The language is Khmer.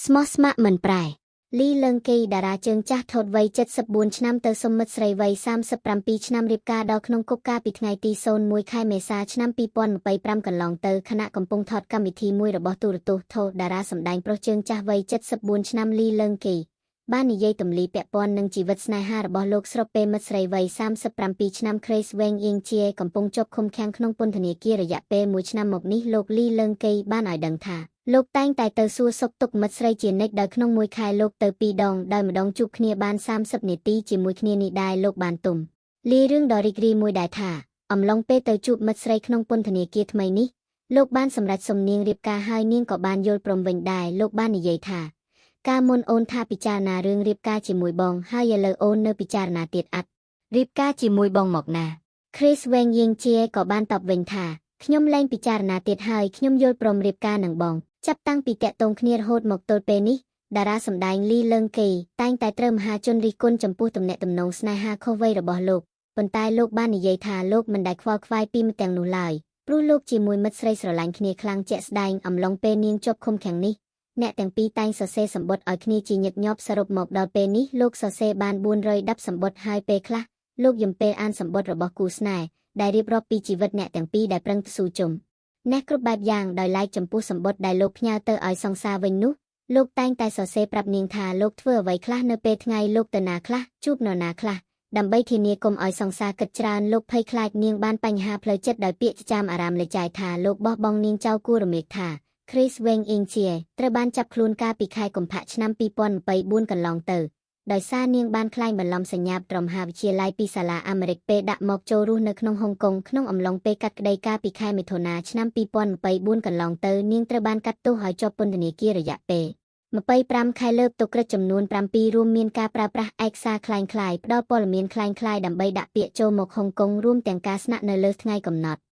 ស្មោះស្ម័គ្រមិនប្រែលីលឹងកេតារាជើងចាស់ថតវ័យ74ឆ្នាំទៅសុំមិត្តស្រីវ័យ37ឆ្នាំរៀបការដល់ក្នុងគុកកាលពីថ្ងៃទី01ខែមេសាឆ្នាំ2025កន្លងទៅខណៈកំពុងថតកម្មវិធីមួយរបស់ទូរទស្សន៍ថតតារាសម្ដែងប្រុសជើងចាស់វ័យ74ឆ្នាំលីលឹងកេបាននិយាយទម្លាយពាក់ព័ន្ធនឹងជីវិតស្នេហារបស់លោកស្របពេលមិត្តស្រីវ័យ37ឆ្នាំ Chris Wang Ying-chie កំពុងជាប់ឃុំឃាំងក្នុងពន្ធនាគាររយៈពេល1ឆ្នាំមកនេះលោកលីលឹងកេបានឲ្យដឹងថាលោកតែងតែទៅសួរសុខទុក្ខមិត្តស្រីជានិច្ចដោយក្នុងមួយខែលោកទៅ2ដងដោយម្ដងជួបគ្នាបាន30នាទីជាមួយគ្នានេះដែរលោកបានទុំលាយរឿងដ៏រីករាយមួយដែរថាអំឡុងពេលទៅជួបមិត្តស្រីក្នុងពន្ធនាគារថ្មីនេះលោកបានសម្រេចសុំនាងរៀបការហើយនាងក៏បានយល់ព្រមវិញដែរលោកបាននិយាយថាកាលមុនអូនថាពិចារណារឿងរៀបការជាមួយបងហើយឥឡូវអូននៅពិចារណាទៀតអត់រៀបការជាមួយបងមកណា Chris Wang Ying-chie ក៏បានតបវិញថាខ្ញុំលែងពិចារណាទៀតហើយខ្ញុំយល់ព្រមរៀបការនឹងបងចាប់តាំងពីតាក់ទងគ្នារហូតមកទល់ពេលនេះតារាសម្ដែងលីលឹងកេតែងតែត្រូវមហាជនរិះគន់ចំពោះទំនាក់ទំនងស្នេហាខុសវ័យរបស់លោកប៉ុន្តែលោកបាននិយាយថាលោកមិនដែលខ្វល់ខ្វាយពីមទាំងនោះឡើយព្រោះលោកជាមួយមិត្តស្រីស្រឡាញ់គ្នាខ្លាំងជាក់ស្ដែងអំឡុងពេលនាងជាប់ឃុំឃាំងនេះអ្នកទាំងពីរតែងសរសេរសម្បត្តិឲ្យគ្នាជាញឹកញាប់សរុបមកដល់ពេលនេះលោកសរសេរបាន410សម្បត្តិហើយពេលខ្លះលោកយំពេលអានសម្បត្តិរបស់គូស្នេហ៍ដែលរៀបរាប់ពីជីវិតអ្នកទាំងពីរដែលប្រឹងស៊ូជុំអ្នកគ្រប់បែបយ៉ាងដោយឡែកចំពោះសម្បត្តិដែលលោកផ្ញើទៅឲ្យសង្សារវិញនោះលោកតែងតែសរសេរប្រាប់នាងថាលោកធ្វើអ្វីខ្លះនៅពេលថ្ងៃលោកទៅណាខ្លះជួបនរណាខ្លះដើម្បីធានាកុំឲ្យសង្សារគិតច្រើនលោកភ័យខ្លាចនាងបានបញ្ហាផ្លូវចិត្តដោយពាក្យចាំអារាមលេចាយថាលោកបោះបង់នាងចោលគួររមៀកថា Chris Wang Ying-chie ត្រូវបានចាប់ខ្លួនកាលពីខែកុម្ភៈឆ្នាំ2024កន្លងទៅដោយសារនាងបានក្លែងបន្លំសញ្ញាបត្រមហាវិទ្យាល័យពីសាលាអាមេរិកពេលដាក់មកចូលរស់នៅក្នុងហុងកុងក្នុងអំឡុងពេលកាត់ក្តីកាលពីខែមិថុនាឆ្នាំ2024កន្លងទៅនាងត្រូវបានកាត់ទោសឲ្យជាប់ពន្ធនាគាររយៈពេល25ខែលើកទុក្រិតចំនួន7រួមមានការប្រើប្រាស់ឯកសារក្លែងក្លាយផ្ដល់ព័ត៌មានក្លែងក្លាយដើម្បីដាក់ពាក្យចូលមកហុងកុងរួមទាំងការស្នាក់នៅលើថ្ងៃកំណត់។